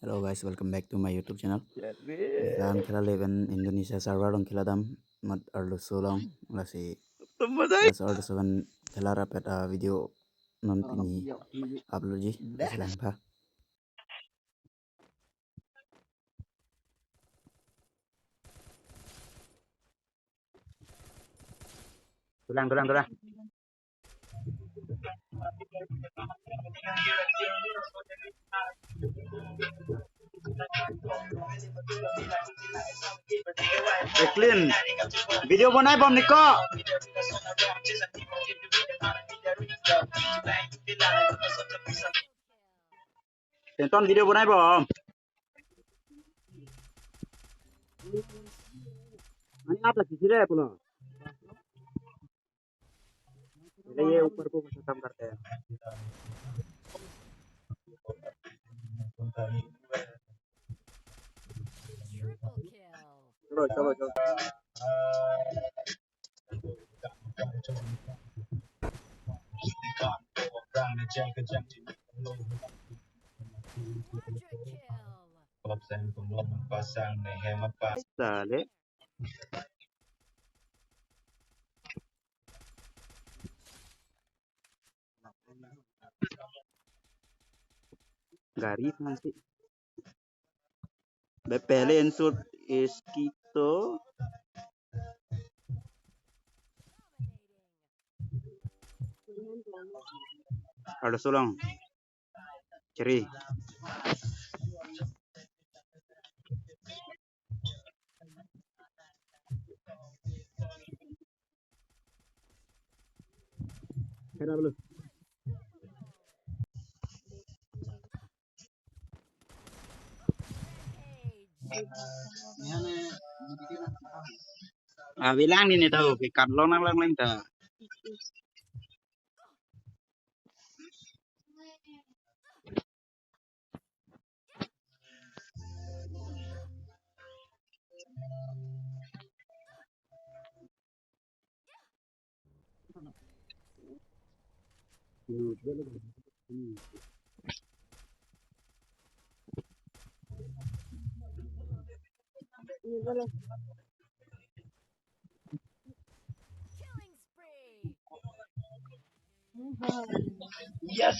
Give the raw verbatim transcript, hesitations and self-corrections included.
Hello guys, welcome back to my YouTube channel. Jadi. Lapen khela eleven Indonesia server along khela dam, mat arloso along, lasi. Tama dai. Lasi arloso pen khela rapet a video non pini upload ji. Dah. Lasi lang pa. Tulang, tulang, tulang. Eklin, video bonai bom niko. Tenton video bonai bom. Ani aap lagi sih deh pulo. Pele ye upar ko khatam karte hain. Chalo, chalo, chalo. Sale. Gari nanti. Be pele insult is kito. Arloso along. Cheri. Kada belum. Ah, bilang ini tahu, ke kat lonang lang lang ta. Yes.